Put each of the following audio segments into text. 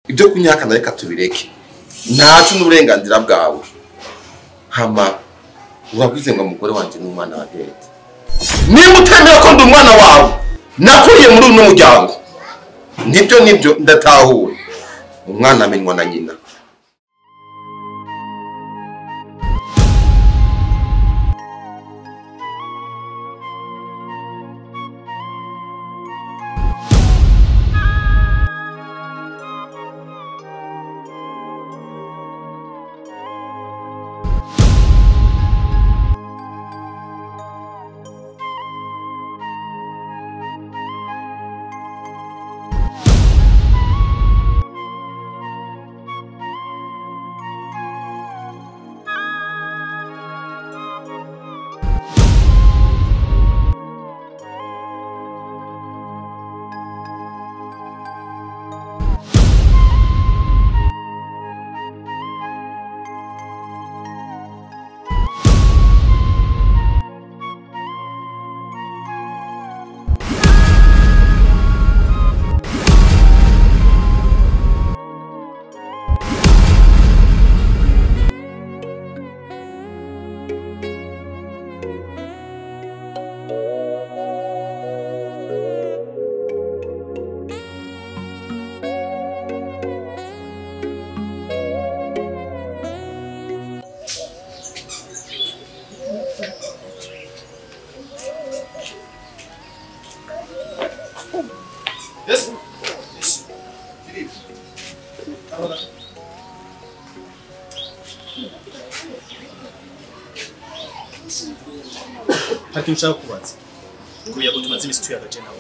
Ibyo kunyakana reka tubireke. Ntacu n'uburenganzira bwawe. Hama uravuze ngo umugore wanje n'umwana wa Dede. Niba utemera ko ndi umwana wawe, nakuriye muri uno muryango. Nibyo ndatahura. Umwana amenywa na nyina. Yes. Hari nshaka kubaza kuya ngo tumaze imisi tuyagaje nawe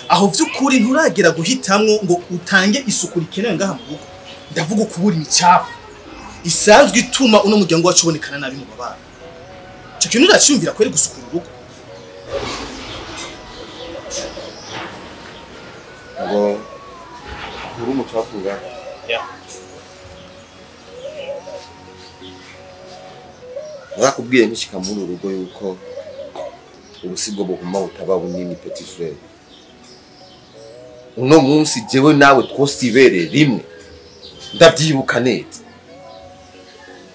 aho vy'ukuri nturagera guhitamwo ngo utange isuku rikenewe ngaha mu rugo. Ndavuga ukubura imicafu isanzwe ituma uno muryango wacu ubonekana nabi mu babana. Ico kintu uraciyumvira kweri gusukura urugo? Ngo uri umucafu ngaha? Yeah. Narakubwiye nkishika muri uru rugo yuko ubusigo buguma butaba bunini petit frère. Uno munsi jewe nawe twosibere rimwe. Ndavyibuka neza.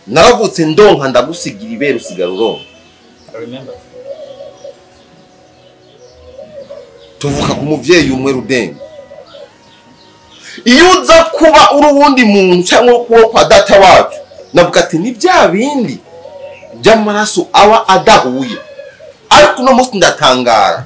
Naravutse ndonka ndagusigira ibere usigara uronka. I remember. Tuvuka ku muvyeyi umwe Rudenge. Iyo uza kuba uri uwundi muntu cyangwa kuba kwa data wacu, navuga ati ni bya bindi by'amaraso aba adahuye. Ariko uno munsi ndatangara.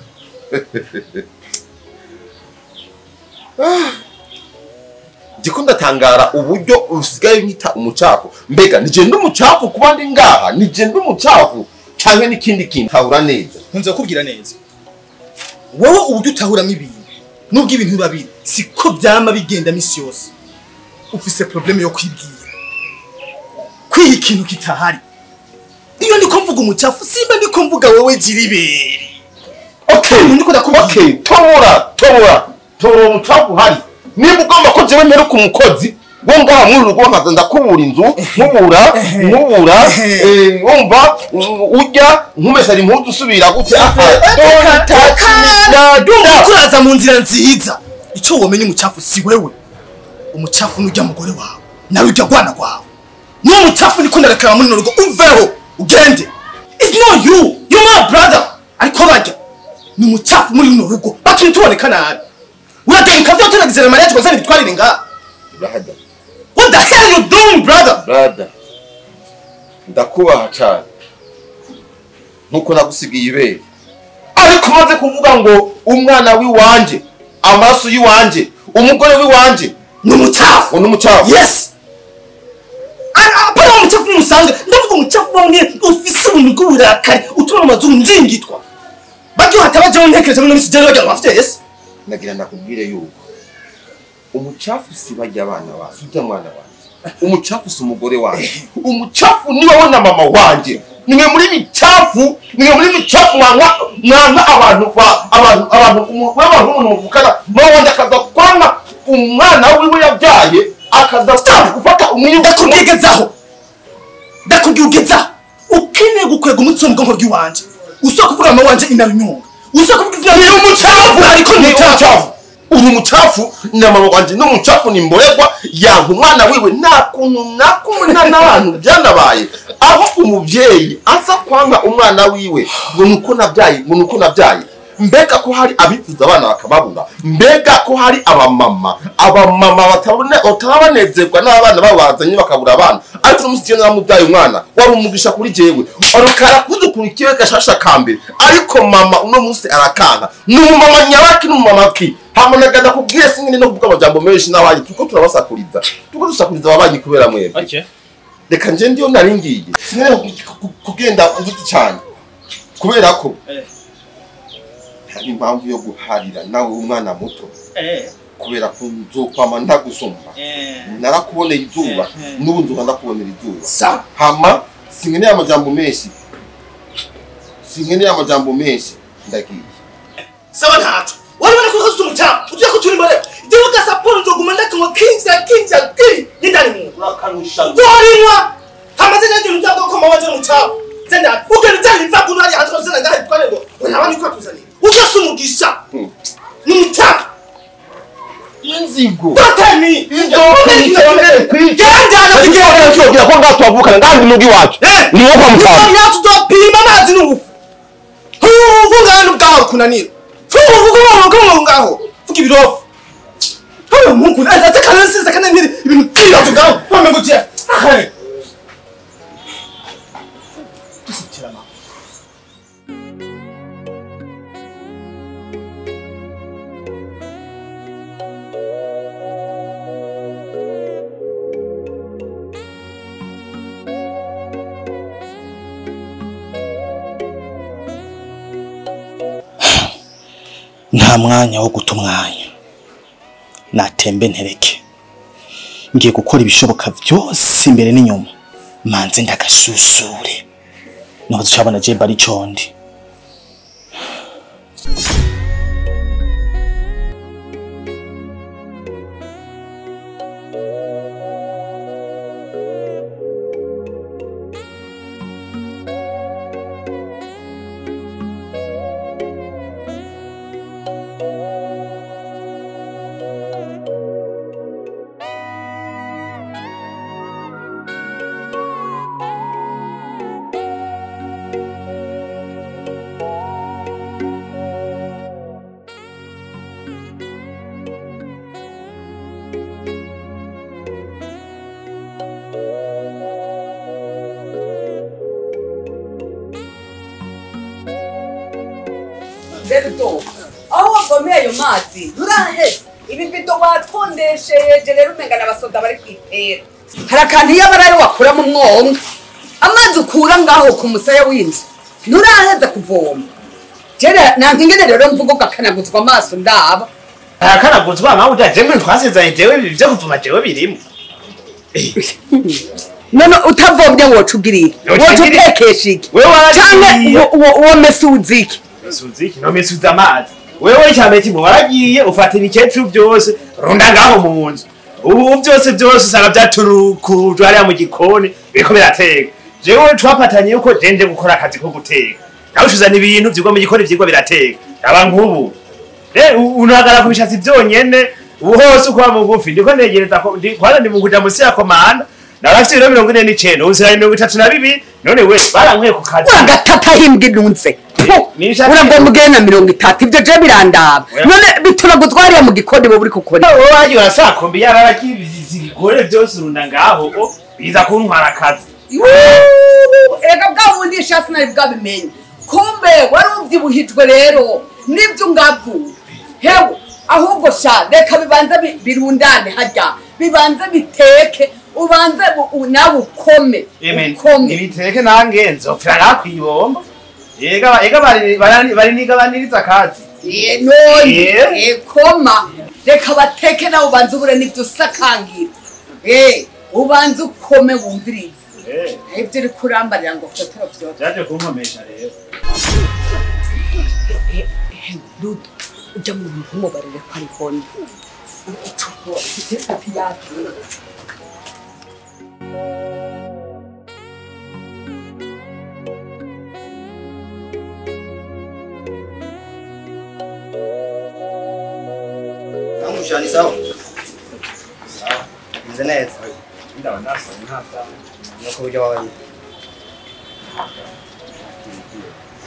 Ndiko ndatangara uburyo usigaye nkita umucafu. Mbega nije ndi umucafu kuba ndi ngaha, nije ndi umucafu canke n'ikindi kintu tahura neza. Nkunze kukubwira neza. Wowe uburyo utahuramo ibintu nubwo ibintu babiri siko byama bigenda misi yose. Ufise problème yo kwibwira. Kwiha ikintu kitahari. Iyo ndiko mvuga umucafu simba ndiko mvuga wewe Jiriberi. Okay, ndiko ndakubwira. Okay, tobora. Tobora umucafu hari. Nimba ugomba ko jewe mperuka umukozi wo ngaha muri urugo nkaza ndakubura inzu, nkubura, wumva urya nkumesera impuzu usubira gute? Kuraza mu nzira nziza. Ico womenya umucafu si wewe. Umucafu n'urya mugore wawe, nawe urya gwana gwawe. Ni umucafu niko ndarekera muri rugo uveho ugende. It's not you, you my brother. Ariko bajya ni umucafu muri runo rugo batumye tuboneka nabi. Uradenka vyo tunagizera mariage kozana bitwarire ngaha. Brother. What the hell you doing, brother? Brother. Ndakubaha cyane. Nkuko nagusigiye ibere. Ariko maze kuvuga ngo umwana wiwanje, amaraso yiwanje, umugore wiwanje ni umucafu. Ni umucafu. Yes. Apana umucafu musanzwe. Ndavuga umucafu wamwe ufise ubuntu bw'uburakari utuma amazuru njingitwa. Bajyo hatabaje ntekereje muri misi jero bajya bafite yes. Nagira ndakubwire yuko umucafu si bajya abana bawe, si mwana wanje. Umucafu si umugore wanje. Umucafu ni wowe na mama wanje. Nimwe muri micafu, nimwe muri micafu mwanka abantu abantu muvukana. Mama wanje akaza kwanga umwana wiwe yabyaye akaza gufata umwiyumva. Ndakubwigezaho. Ndakubwigezaho. Ukeneye gukwega umutsi mu bwonko bw'iwanje. Usoka kuvuga mama wanje inarunyonga. Usoka kuvuga ni umucafu ariko ni umucafu. Uri umucafu na mama wanje no mucafu ni mboregwa yanka umwana wiwe nta kuntu nakumwe nta n'abantu byanabaye aho umuvyeyi aza kwanga umwana wiwe ngo nuko nabyaye ngo nuko nabyaye. Mbega ko hari abifuza abana bakababura, mbega ko hari abamama batabanezerwa n'abana babazanye bakabura abana, ariko umunsi naramubyaye umwana wari umugisha kuri jewe arukara kuzukuntu ikiwe gashasha kambere, ariko mama uno munsi arakanga ni umumama nyabaki n'umumama ki hamunagana kubwiye singene no kuvuga amajambo menshi n'abanyi tuko turabasakuriza tuko dusakuriza ababanyi kubera mwebwe. Okay, reka nje ndiyo naringiye singene kugenda mvuze cyane kubera ko hari impamvu yo guharira nawe umwana muto kubera ko nzokwama ntagusumba narakuboneye izuba n'ubu nzoba ndakubonera izuba. Hama sinkeneye amajambo menshi, sinkeneye amajambo menshi, ndagiye. Sawa ntaco wari ubona ko ukoze umucafu ugiye ko turi mbere igihe ugasaporo nzoguma ndakanywa kinja kinja ki n'indani mu urakanusha nzorinywa hamaze n'ibintu byabwo ko mama wanje umucafu zenda ugenda utanga imvago n'ari hanze zenda ngahe tware ngo ntabandi ko tuzanira ujye umugisha ni umucafu inzigo batemi inzigo ko ngaho twavukana ngaho ndi iwacu ni wo kwa mutama yacu tuzopima amazi n'ubufu uvuga n'ubwawe kunanira uvuga ngaho vuga ibirofu Mungu atakana kana ibintu by'ibibazo ngaho wamengo je ahe tusukirana. Nta mwanya wo guta umwanya, natembe ntereke, ngiye gukora ibishoboka byose imbere n'inyuma manze ndagasusure niho ducabona je bari condi. Berto, aho wavomeye ayo mazi nturaheze ibi bido watwondesheje rero umenga n'abasoda bari kwipera. Hari akantu iyo abarayo wakura mu mwonga amazi ukura ngaho ku musaya w'inzu nturaheze kuvoma. Jere nankingene rero mvugo gakanaguzwa amaso ndaba akanaguzwa amaso utaje mwe twasezanye jewe bivyo kuvoma jewe birimo. None utavomye woca ugira woca utekesha iki canke uwo mesuza iki? Suziki no mesuza amazi. Wewe icyambe kimwe waragiye ufata ibikecuru byose runda ngaho mu nzu. Ubu byose byose usanga byaturukujwe hariya mu gikoni biriko birateka. Jewe twapatanye yuko jenje gukora akazi ko guteka. Nawe ushuzana ibintu vyigwa mu gikoni vyigwa birateka. Aba nkubu. Rero unagara ku bishatsi byonyene ubu hose uko mugufi ndiko negereza ko kwanza ndi mukuja musi ya komanda. Narafite ibiro 49 uzira 32 none we barankwiye ku kazi. Uragatata himbwe nunze. Urabwo mugena 30 ibyo je birandaba. None bituraguzwa hariya mu gikoni bo buri kukora. Wowe wagiye urasakombi yararakize byose urunda ngaho biza kuntwara akazi. Erega bwa bundi shasi nari bwabimenye. Kumbe wari uvyibuhijwe rero nivyo ngavu. Hewe ahubwo sha reka bibanze birundane harya bibanze biteke ubanze nawe ukome. Ukome ibiteke nange nzopfira nakwibomba. Ega ega bari nigabaniriza akazi. None koma reka bateke nawe ubanze ubure nivyo usakangira. Ubanze ukome wumvirize. Ibyo uri kurambarira ngo fotoro vyo. Byaje kunkomesha rero. Dudu ujya mu ntumobarire ko ari honi. Ucuko ati yacu. Mushani sawa? Sawa. Meze neza. Ndabona nta sawa. Nyoko wawe ari.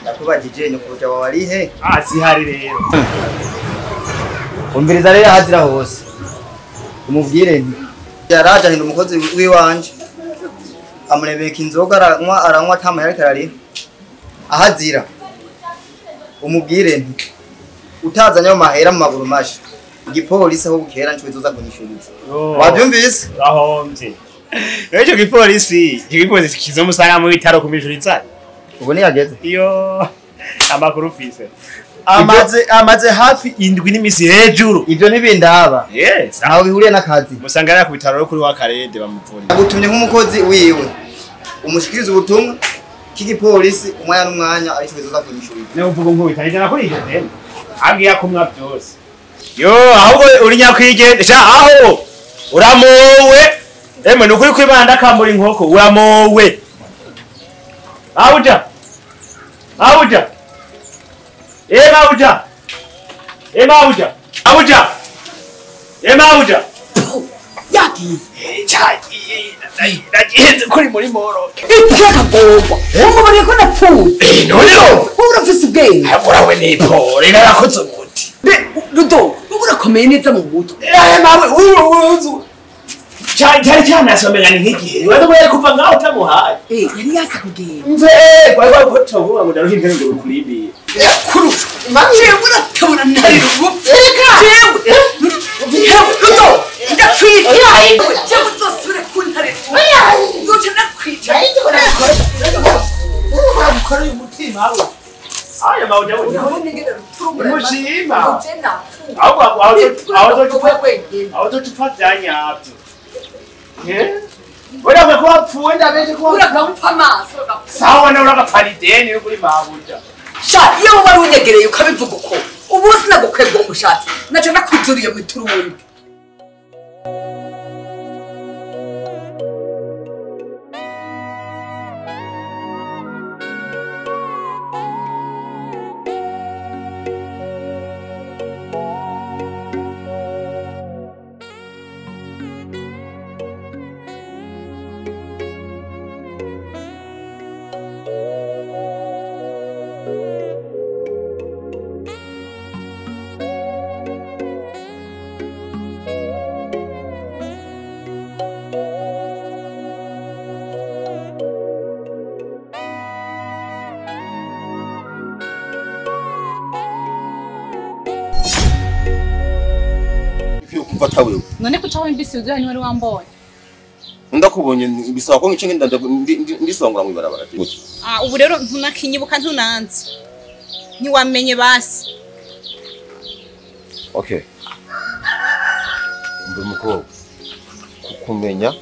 Ndakubajije nyoko wawe ari he? Ah sihari rero. Umviriza rero hazira hose. Umubwire nti yaraje ahinda umukozi wiwanje. Amurebeka inzoga aranywa aranywa atamahera karari. Ahazira. Umubwire nti utazanye amahera mu maguru mashi. Igipolisi aho bukera nco bizoza kunyishuriza. Wabyumvise? Ahomvye. Ejo gipolisi, igipolisi kizomusanga mu bitaro kumishuriza. Ubu ni yageze. Iyo amakuru ufise. Amaze hafi indwi n'imisi hejuru. Ivyo ntibindaba. Yes. Aho bihuriye n'akazi. Musanga ari ku bitaro kuri wa Karede bamuvurira. Agutumye nk'umukozi wiwe. Umushikiriza ubutumwa k'igipolisi umwanya n'umwanya arico bizoza kunyishuriza. Ne uvuga nkubita ijana kuri iryo deni. Abwiye kumwa byose. Yo ahubwo uri nyakwigendesha aho uramowe. Emwe nukuri kwibanda kambura inkoko uramowe. Abuja. Abuja. Ema Abuja. Ema Abuja. Abuja. Ema Abuja. Yagiye. Cyagiye. Nagiye kuri muri moro. Ikakagomba. Umubariye ko napfuye. None urafise ubwenge. Urawe ni pole narakoze umuti. Rudo, urakomeye neza mu mutwe. Mawe uzu. Cyari cyanasomera ni nk'igihe. Wari kuva ngaho utamuhaye. Yari yasa kugenda. Mve, kwa ko tovuga ngo ndaruhinga ngo rukurimbiye. Kurusha. Jewe uratabona ntari rupfu. Jewe. Rudo, ndakwica. Jewe uzosubire kuntare. Nzoca ndakwica. Urakora uyu mutima we. Aya mawe Mushima. Aho tupa byanyabyo. Ura ko wapfuye ndabeje ko uragapfa amaso. Sawa na uragapfa ideni yo kuri mabuja. Sha iyo wari unyegereye ukabivuga uko ubu sinagukwebwa umushatsi naca nakuzuriye mu turumbi. Mfata wewe. None kuca wumvise uduha ni wari wambonye. Ndakubonye bisaba ko ngice ngenda ndisongora mu ibarabara. Ah ubu rero ntunakinyibuka ntunanze. Ntiwamenye basi. Okay. Mbe mukobwa. Kukumenya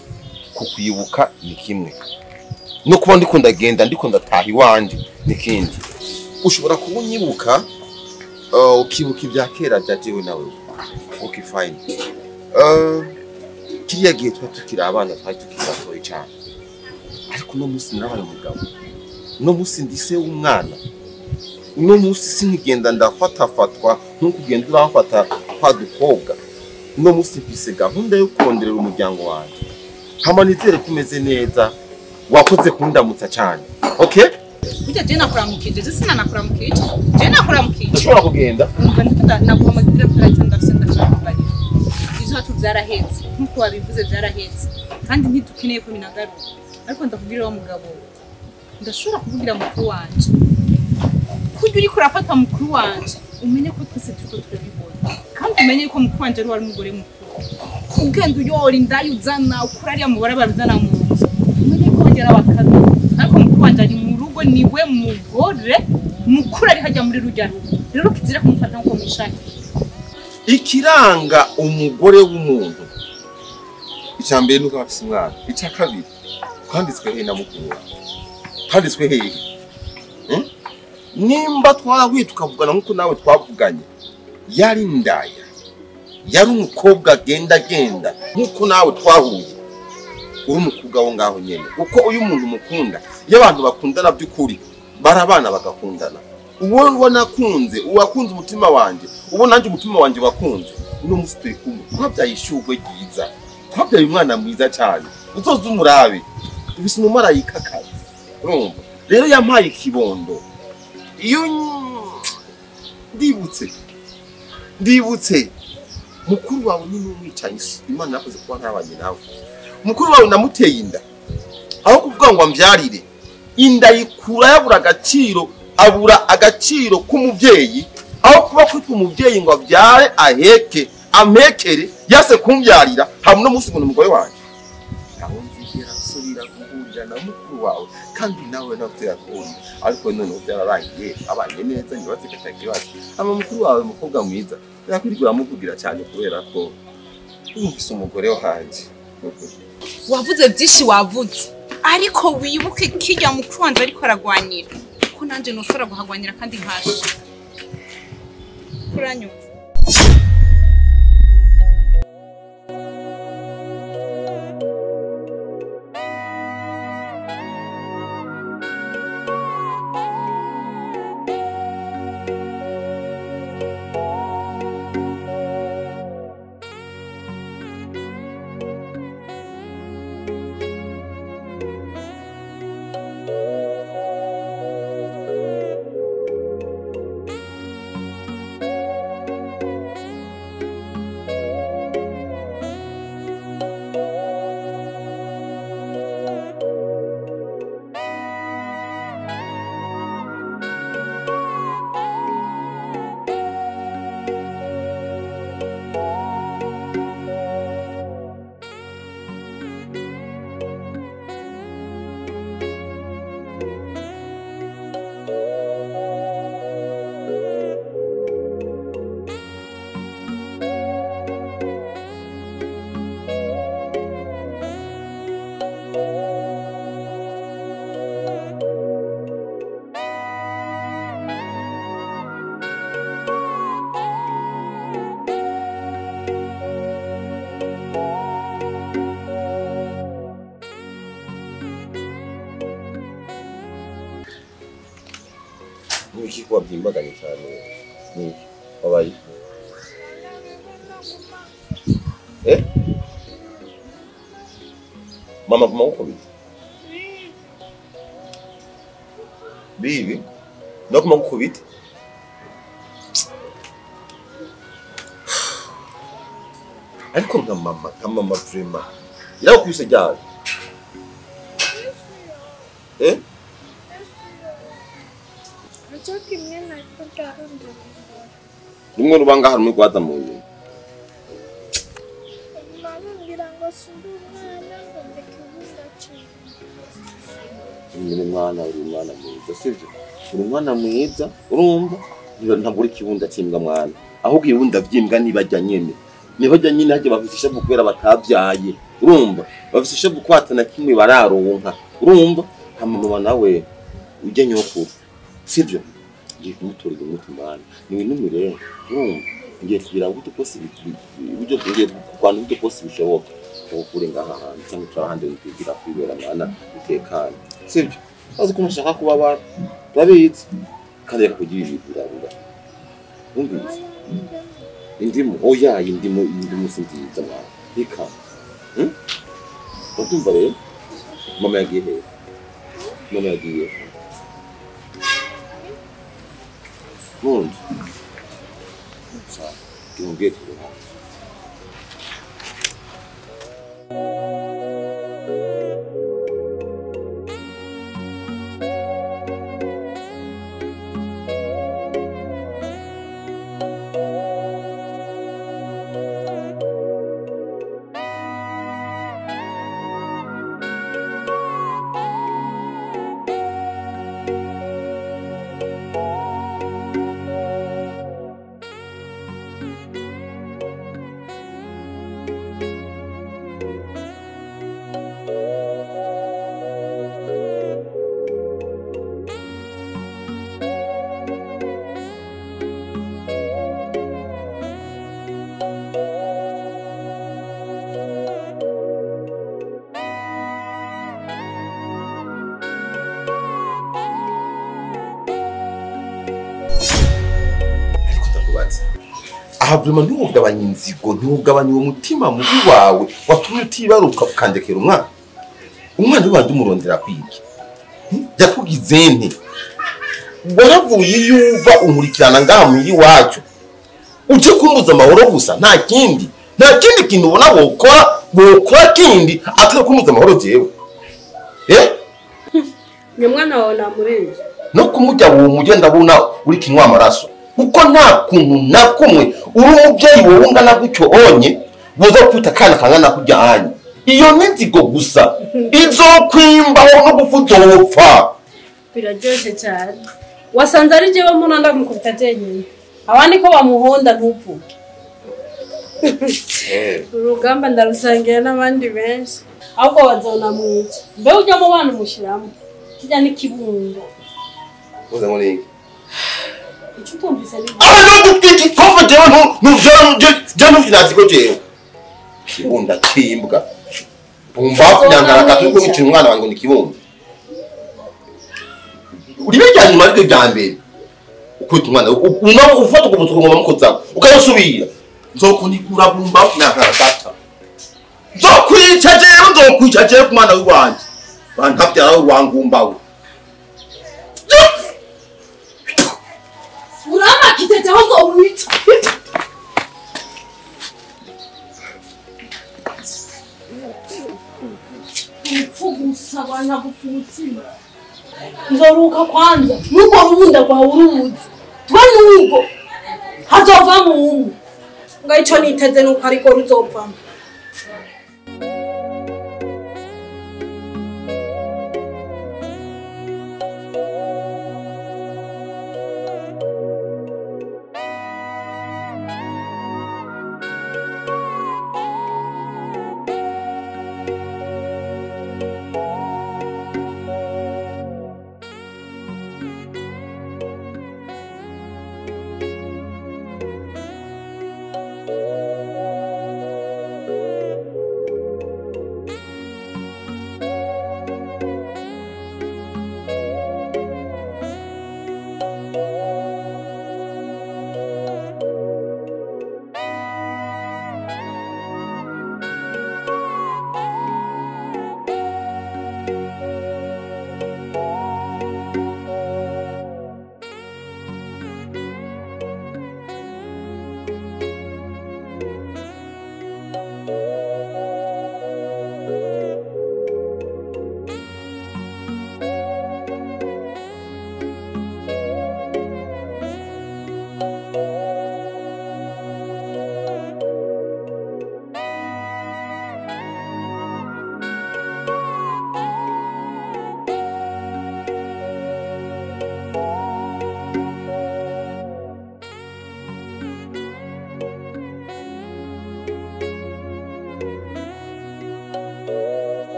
kukwibuka ni kimwe. No kuba ndiko ndagenda ndiko ndataha iwanje ni kindi. Ushobora kubunyibuka ukibuka ibya kera bya jewe nawe. Okay fine. Kiriya gihe twa tukiri abana twari tukiri batoyi cyane. Ariko no munsi nabaye umugabo. No munsi ndise w'umwana. No munsi sinkigenda ndafatafatwa nkuko ugenda uramfata kwa dukobwa. No munsi mfise gahunda yo konderera umuryango wanjye. Hama nizere kumeze neza. Wakoze kundamutsa cyane. Okay? Burya je nakuramukije, je sinanakuramukije. Je nakuramukije. Ndashobora kugenda. Umva ndikunda naguhamagara kuri ndafise ndashaka kubarira. Ivyo wacu vyarahetse, nkuko wabivuze vyarahetse. Kandi ntidukeneye ko binagaruka. Ariko ndakubwira wa mugabo. Ndashobora kuvugira mukuru wanje. Kurya uriko urafata mukuru wanje, umenye ko twese turiko turabibona. Kandi umenye ko mukuru wanje ari wari umugore mukuru. Ugenda uyora indayi uzana, ukura ariya mubara uzana mu nzu. Umenye ko bagera bakabiri. Ariko mukuru wanje ari mu rugo niwe mugore mukuru ari hajya muri rujya rugo. Rero kizira kumufata nkuko mwishakiye. Ikiranga umugore w'umuntu. Icya mbere nuko afise umwana. Icya kabiri twanditswe hehe na mukuru wawe? Twanditswe hehe? Nimba twarahuye tukavugana nkuko nawe twavuganye, yari indaya, yari umukobwa agenda genda nkuko nawe twahuye. Uri umukobwa wo ngaho nyene. Kuko uyu muntu mukunda, iyo abantu bakundana by'ukuri, barabana bagakundana. Uwo nakunze, uwakunze umutima wanje, uwo nanje umutima wanje wakunze. Uno musi turi kumwe twabyaye ishurwe ryiza, twabyaye umwana mwiza cyane, uzoza umurabe ubise umumarayika kazi. Urumva rero yampaye ikibondo. Iyo ndibutse mukuru wawe ni n'umwicanyi, Imana yakoze kuba ntabanye nawe. Mukuru wawe namuteye inda, aho kuvuga ngo ambyarire inda yikura yabura agaciro, abura agaciro k'umubyeyi. Aho kuba kwitwa umubyeyi ngo abyare aheke amekere yase kumbyarira, hamwe no munsi ngo umugore wanjye aho nzigera nsubira guhurira na mukuru wawe, kandi nawe nawe kubona. Ariko none byararangiye abanye neza ntibatse katakibazo. Ama mukuru wawe mukobwa mwiza yakwirigura mukugira cyane kubera ko umvise umugore wanje. Wavuze byinshi wavuze, ariko wibuke kijya mukuru wanje ariko aragwanira ko nanje noshobora guhagwanira kandi nkasha. Kuranyumva? Niki wabyimbaganye cyane niki wabaye mama guma gukubita bibi no guma gukubita. Ariko nka mama vrema irakubise ryari? Rumwe rubanga hari rwaza mu nyuma. Mwana uri umwana mwiza, sivyo? Uri umwana mwiza, urumva? Ntabwo uri kibunda cy'imbwa mwana. Ahubwo ibunda by'imbwa nibajya nyene. Nibajya nyene hajya bafise ishavu kubera batabyaye. Urumva? Bafise ishavu kwatana kimwe bararonka. Urumva? Hama mama nawe ujye nyokuru. Sivyo? Ngiye kumutorera umuti mwana. Ni winumire, urumva? Ngiye kubira uburyo bwose uburyo ngiye kurwana uburyo bwose bishoboka. Ukure ngaha hantu cyangwa turahandi twigira kwibera mwana utekanye. Sivyo? Azi ko nshaka kubabara. Urabizi. Kandi reka kugira ibintu birarura. Wumvise? Indimu, oya indimu si nziza mwana. Reka. Urabyumva rero? Mama yagiye hehe? Mama yagiye he? Nunzu. Sawa. Ngiye kuruha. Aha vraiment ntiwugabanye inzigo, ntiwugabanye uwo mutima mubi wawe watumye utibaruka ukandekera umwana. Umwana wanje umurondera kwiki? Yakugize nte? Waravuye yuva unkurikirana ngaha muhiri wacu. Uje kumbuza amahoro gusa nta kindi. Nta kindi kintu ubona wokora kindi atari kumbuza amahoro jewe. Eh? Ni mwana wawe namurenze. No kumujya uwo mujye ndabona uri kinywa amaraso. Kuko nta kuntu na kumwe uri umubyeyi wowe ungana gutyo onye buza kwita kana kangana kujya hanyu. Iyo n'inzigo gusa izokwimbaho no gupfa. Biraryoshe cyane. Wasanze ari jewe mbona ndamukubita jenyine. Abandi ko bamuhonda ntuvuge. Urugamba ndarusangira n'abandi benshi. Ahubwo bazona mwica. Mbe ujya mu bana umushiramo. Kijya n'ikibundo. Uza ngo niki? Icyo utumvise ni Ah no gutwika ikofa jewe ntu ntuvyinaziko jewe. Kibunda kimbwa. Bumva nyangara katuko mukina umwana wangu ni kibundo. Uribe cyane nyuma ariko bya mbere. Ukwita umwana ufata ukubutse ngoma mukoza ukayosubira. Nzokunikura bumba nyangara kata. Nzokwica jewe nzokwica jewe ku mwana w'iwanje. Bantabyara wangumbawe. Urama kitete aho uwica. Upfugusa bana gupfumutima. Nzoruka kwanza nuko rubunda kwa uruzi. Twe nugo hazova mu nga ico niteze nuko ariko ruzopfamo.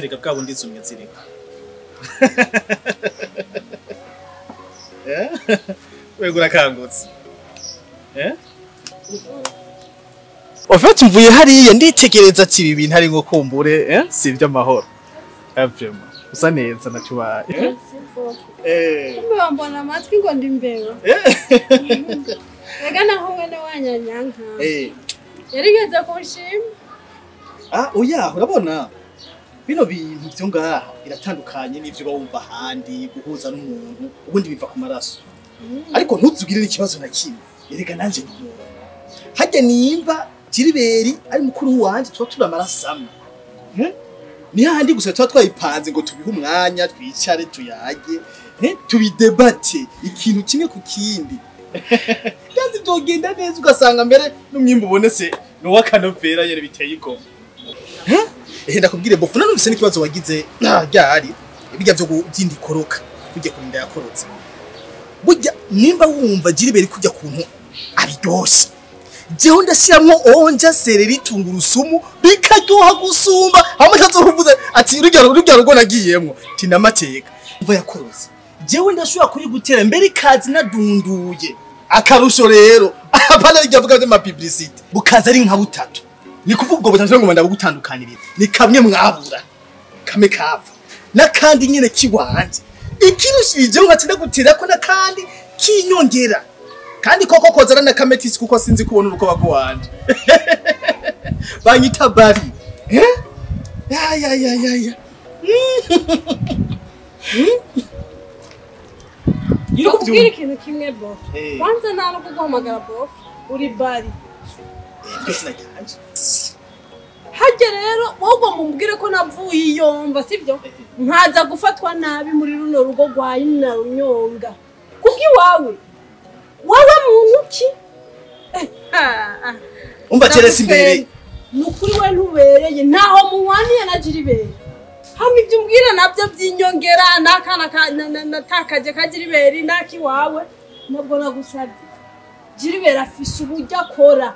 Reka bwa bundi zumye zireka. Eh? Wego urakangutse. Eh? Ofete mvuye hariya nditegereza ati ibi bintu ari nko kumbure, eh? Si iby'amahoro. Vraiment. Usa neza nacubaye. Eh. Kumbe wambona amatwi ngo ndi imbeba. Rega naho mwene wanyanyanka. Eh. Yarigeze kunshima. Ah, oya, urabona? Bino bintu byo ngaha biratandukanye n'ivyo bawumva handi guhuza n'umuntu ubundi biva ku maraso. Ariko ntuzugire n'ikibazo na kimwe. Erega nanje ndi umuntu. Hajya nimba Jiriberi ari mukuru wanje tuba turi amaraso amwe. Ni handi gusa tuba twayipanze ngo tubihe umwanya twicare tuyage, tubidebate ikintu kimwe ku kindi. Kandi byogenda neza ugasanga mbere n'umwimbu ubonetse n'uwakanovera yere biteye igomwe. Ndakubwire bofu nanumvise n'ikibazo wagize ryari ibijya byo byindi koroka kujye kurinda yakorotse. Burya nimba wumva Gilbert kujya kuntu abiryoshe. Jeho ndashiramwo onja sereri tungurusumu bikaryoha gusumba. Hamwe tazovuze ati urugero rwo nagiyemwo tinamateka. Mva yakoroze. Jewe ndashobora kuri gutera mbere ikazi nadunduye. Akarusho rero apana ryavuga byo ma publicity. Bukaza ari nka butatu. Ni kuvuga ubwo butatu ngo ndabugutandukanirira. Ni kamwe mwabura. Kame kava. Nakandi nyene kiwanje. Ikirushije nkatinda gutera ko nakandi kinyongera. Kandi koko kozana na kametisi kuko sinzi kubona uruko bagwanje. Banyita bari. Eh? Ya ya ya ya ya. Ndakubwira ikintu kimwe bof. Kwanza nta no kuguhamagara bof, uri bari. Hajya rero wowe mumbwire ko navuye iyo mva sibyo? Nkaza gufatwa nabi muri runo rugo rwa Nyina Runyonga. Kuko iwawe wewe muntu ki? Umva keresi imbere. Nukuri we ntubereye ntaho muwaniye na Gilbert. Hamwe ibyo umbwira nabyo by'inyongera nakana natakaje ka Gilbert naki wawe nabwo nagusabye. Gilbert afise uburyo akora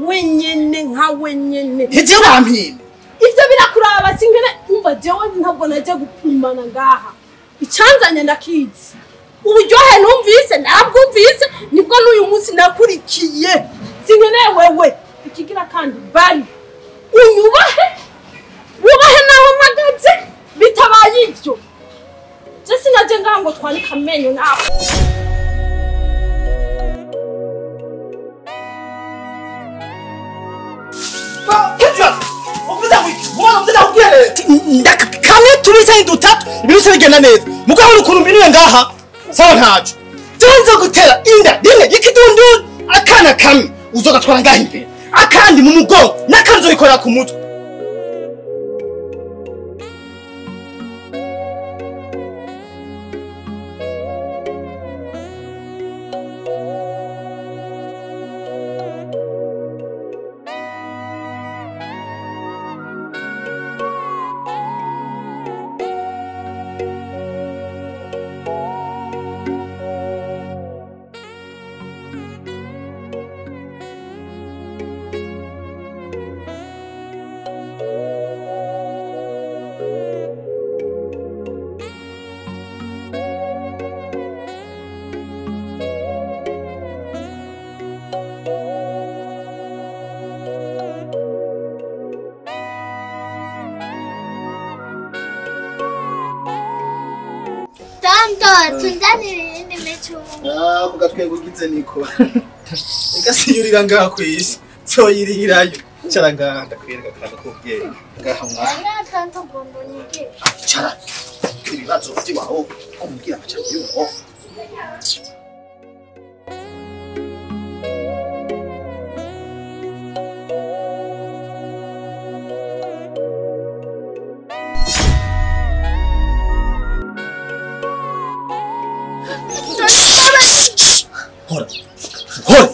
wenyene nka wenyene. Eje wampimba. Ivyo birakuraba sinkene umva jewe ntabwo naje gupimana ngaha. Icanzanye ndakizi. Uburyohe numvise nabwumvise nibwo n'uyu munsi nakurikiye. Sinkene wewe ikigira kandi bari unyubahe wubahe naho mpagaze bitabaye ivyo. Je sinaje ngaha ngo twanike amenyo nawe. Kamwe tubise dutatu ibintu bigenda neza. Mugabo ukuntu mbiriye ngaha sawa ntaco. Tunze gutera inda rimwe y'ikidundu akana kamwe uzogatwara ngaha imbere akandi mu mugongo nakanzo rikora ku mutwe. Tunzanire iyindi micungo. Ah, mugatwenga ugize niko. Eka sinyurira ngaha kwisi. Nzoyirirayo. Cara ngaha ndakwereka akantu k'ubwenge. Ngaha mwana. Oya tanto ngomba unyigishe. Cara. Ibibazo by'iwawe umbwira amajambo y'ubuhofu. Hora. Hora.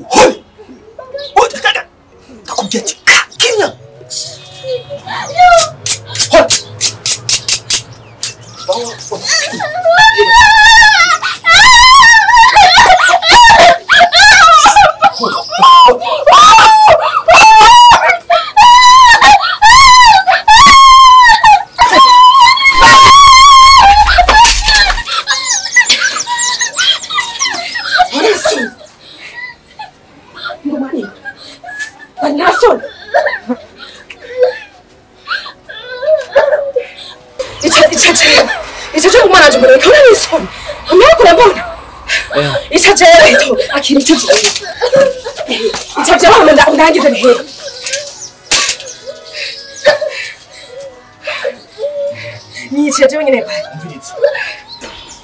Hora. Hora. Ndakubwiye ati kimya. Hora.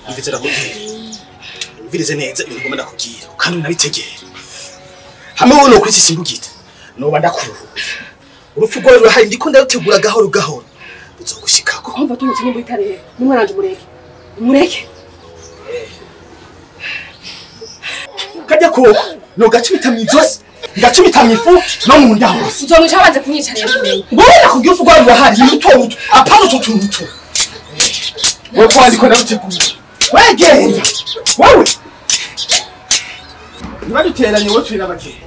Umvirize ndakubwira. Umvirize neza ibintu ngomba ndakubwira kandi unabitegere. Hamwe wowe nokwicisha imbugita noba ndakuruhuye. Urupfu rwawe rurahari ndiko ndarutegura gahoro gahoro. Uzogushikako. Umva tunyuze n'imbugita rero. N'umwana wanje umureke. Umureke. Kajya koko no gacibita mwizosi. Ndacubita mu ifu no mu nda hose. Uzomwica wabanze kunyica rero umenye. Wewe nakubwiye ufu rwawe rurahari ni ruto ruto. Apana utwo tuntu. Wewe ko ariko ndarutegura. Wewe genda. Wewe. Ntibaduteranye wowe turi n'abageni.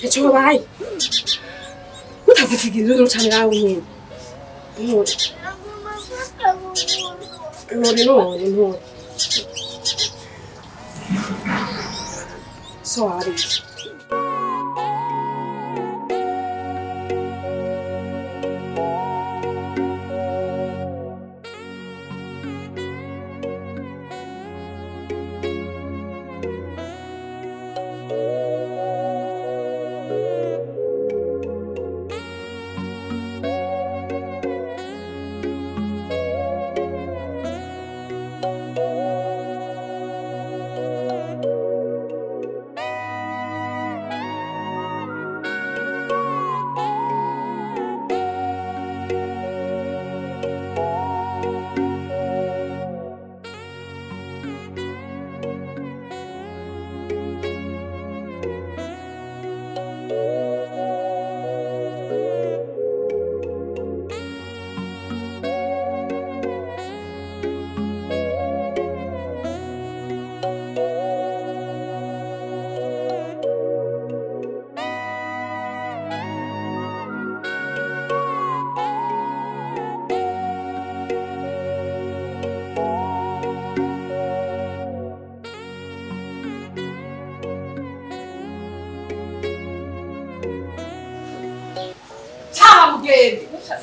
Icyo wabaye utavuga urucane nawe nyine ntore ntore none ntore so wari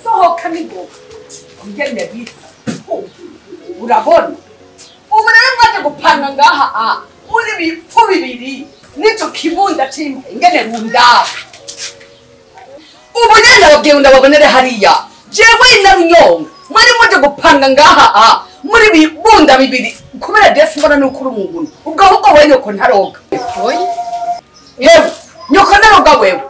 Sohoka n'ingoga ugende bisa urabona ubu rero mwaje gupanga ngaha a muri bipfu bibiri nico kibunda cimba ingene rundaba ubu nyene ndababwiye ndababonere hariya jewe na Runyonga mwari mwaje gupanga ngaha a muri bibunda bibiri kubera desi mbona nuko uri umugunu ubwo ahubwo we nyoko ntaroga yewe nyoko ntaroga wewe.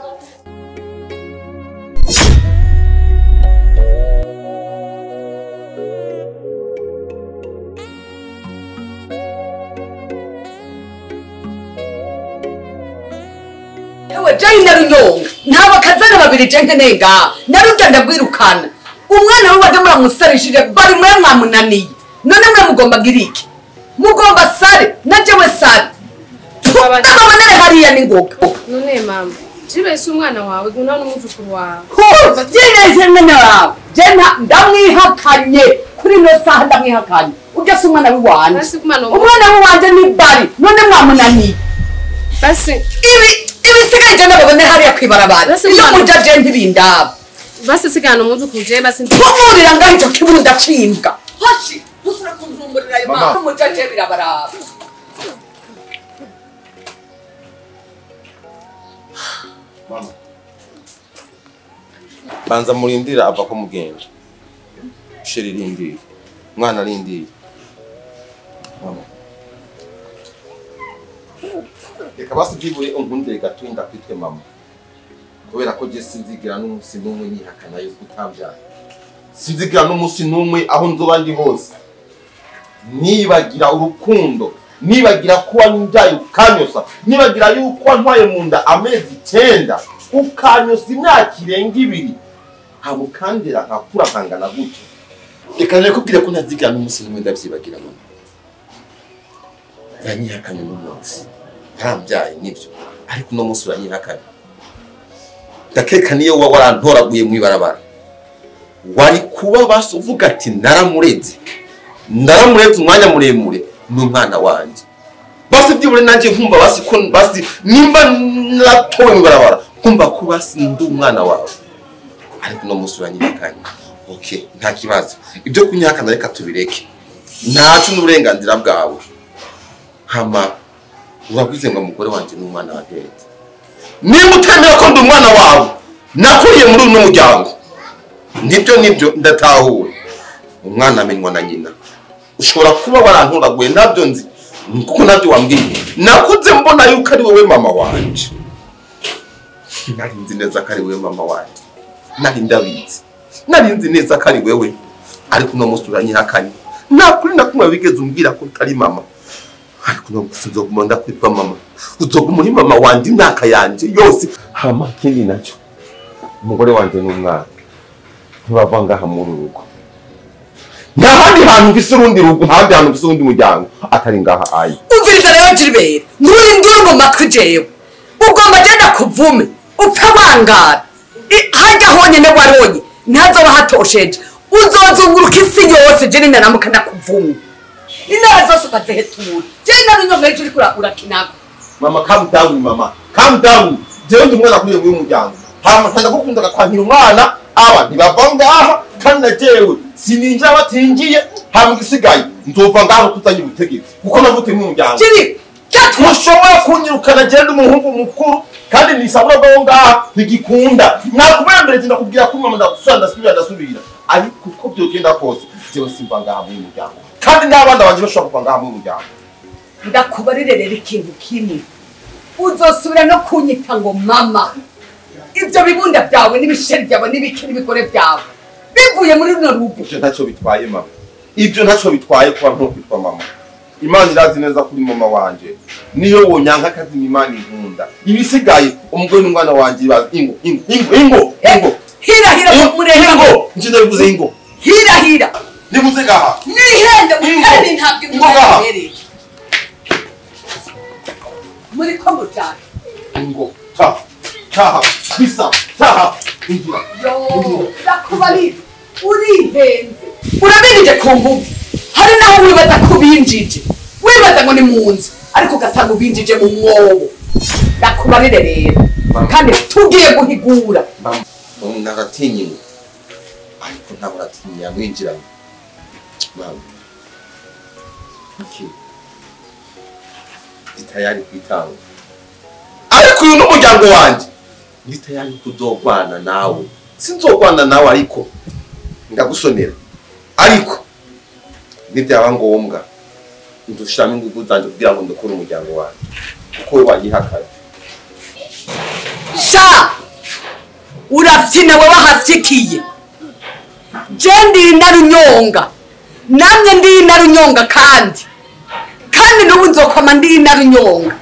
Jai na Runyonga nta bakazana babiri je nkeneye ngaha narurya ndagwirukana umwana we waje muramusarishije bari mwe mwamunaniye none mwe mugomba giriki mugomba sare na jewe sare ndababonere hariya n'ingoga. None mama jibe si umwana wawe guna n'umuzukuru wawe jineze mwana wawe je ndamwihakanye kuri no saha ndamwihakanye urya si umwana w'iwanje umwana w'iwanje ni bari none mwamunaniye basi ibi ibisigaye je ndababonere hariya kwibarabara iyo muja je ntibindaba basi sigana umuzukuru je basi mpumurira ngaho ico kibunda cimbwa hashi ntusubire kunzumburira ayo mama muja je birabaraba. Mama banza murindira ava ko mugenda sheri rindira mwana rindira mama reka basi byibure unkundire gato ndakwitwe mama kubera ko je sinzigira n'umunsi n'umwe nyihakana yuko utambyara sinzigira n'umunsi n'umwe aho nzoba ndi hose nibagira urukundo nibagira ko wambyaye ukanyosa nibagira yuko wantwaye mu nda amezi 9 ukanyosa imyaka irenga 2 nkamukandira nkakura nkangana gutyo reka nakubwire ko ntazigira n'umunsi n'umwe ndavyibagira mama uranyihakanye n'umunsi warambyaye nibyo ariko uno munsi uranyihakanye ndakeka niyo waba warantoraguye mw'ibarabara wari kuba basi uvuga ati naramureze naramureze umwanya muremure n'umwana wanje basi byibure nanje nkumva basi ko basi nimba natowe mw'ibarabara nkumva ko basi ndi umwana wawe ariko uno munsi uranyihakanye. Okay nta kibazo ibyo kunyihakana reka tubireke ntacu n'uburenganzira bwawe hama uravuze ngo umugore wanje n'umwana wa Gete nimba utemera ko ndi umwana wawe nakuriye muri uno muryango nibyo nibyo ndatahura umwana amenywa na nyina ushobora kuba warantoraguye nabyo nzi kuko nabyo wambwiye nakuze mbona yuko ari wowe mama wanje nari nzi neza ko ari wowe mama wanje Nari ndabizi. Nari nzi neza ko ari wewe. Ariko uno munsi uranyihakanye. Nta kuri na kumwe wigeze umbwira ko utari mama. Ariko uno munsi nzoguma ndakwitwa mama. Uzoguma uri mama wanje imyaka yanje yose. Hama kindi nacyo. Umugore wanje n'umwana ntibava ngaha muri uru rugo. Nta handi hantu mfise urundi rugo, nta handi hantu mfise urundi muryango atari ngaha ayi. Umviriza rero Gilbert, nturi nduru mu matwi jewe. Ugomba je ndakuvume, upfe wangara. Harya honyene waronye, ntazoba hatosheje. Uzozunguruka isi yose je ninaramuka ndakuvumye. Intara zose ukazihetura. Je narunyonga ejo uriko urakinako. Mama calm down mama. Calm down. Jewe ndi umwana kuri uyu muryango. Hama ntagukunda kwankira umwana aba ntibava ngaha kandi na jewe sininjira batinjiye hama igisigaye nzova ngaho kuzanye ubutegetsi kuko navutse mu muryango. Jiri mushobora kunyirukana jewe ndi umuhungu mukuru kandi nisabura bwo ngaha ntigikunda. Nakubera mbere ndakubwira ko mama ndagusubira ndasubira ndasubira ariko uko byogenda kose jewe simva ngaha mu muryango kandi n'abana banje bashobora kuva ngaha mu muryango. Ndakubarire rero ikintu kimwe, uzosubira no kunyita ngo mama. Ibyo bibunda byawe n'ibisheri byawe n'ibiki n'ibigore byawe bivuye muri runo rugo. Ibyo ntacyo bitwaye mama. Ibyo ntacyo bitwaye kuba ntukwitwa mama. Imana irazi neza kuri mama wanje. Niyo wonyanka akazi Imana inkunda. Ibisigaye umugore n'umwana wanje bazi ingo ingo ingo ingo ingo. Hira hira mureka ingo. Nje ndabivuze ingo. Hira hira. Nibuze gaha. Nihende mutari ntabwo imwe. Muri ko mutari. Ingo. Ta. Taha. Bisa. Taha. Ingira. Yo, ndakubarira. Urihenze. Urabinije ku nguvu. Hari naho wibaza ko binjije. Wibaza ngo ni mu nzu, ariko ugasanga ubinjije mu mwobo. Ndakubarire rero. Kandi tugiye guhigura. Mama naratinye. Ariko ntabwo aratinya yamwinjiranye. Mama. Okay. Ndi tayari kwitanga. Ariko uyu n'umuryango wanje. Ndi tayari kuzogwana nawe. Sinzogwana nawe ariko ndagusonera. Ariko nibyaba ngombwa ndushiramo ingufu zanje kugira ngo ndokore umuryango wanje kuko we wanyihakanye. Sha! Urafyina wewe wahafyikiye. Je ndi narunyonga. Namye ndi narunyonga kandi. Kandi n'ubu nzokoma ndi narunyonga.